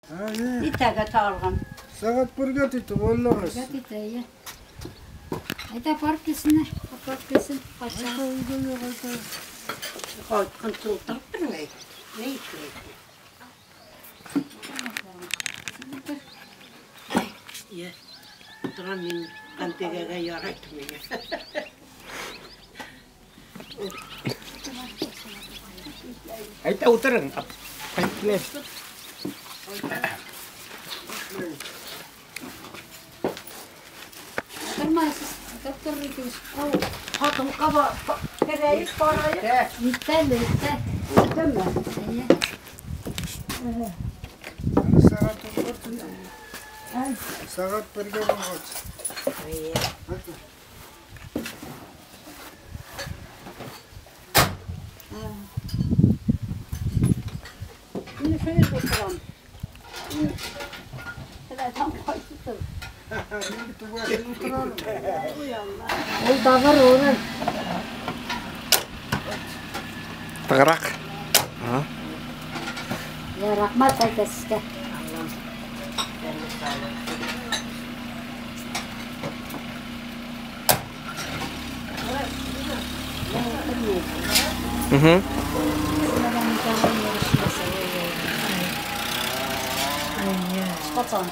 Иртәгә тагылган. Сәгать бергә титеп, Аллага. Бергә тите, әйе. Әйдә, барып килсеннәр. Барып килсен. Кайтса. Кайткан утырып тормый. Ни эшләй? Йә, утырам мин кантегәгә ярайды миңа. Әйтә утырың. Кайтып. Утырмайсыз. Утырып торыр идегез. Хатын каба керәйек, барайык. Иртә әле, иртә. Иртәме? Әйе. Сәгать 11 титеп. Сәгать бергә булгач. Әйе. Мин шөй утырам. Теләдән кайтып. Мин түгел утырам. Ул табыр урын. Тыгырак. Я, рәхмәт әйтә сезгә. Аллам. Бәрне саулык. Угу. Пацан.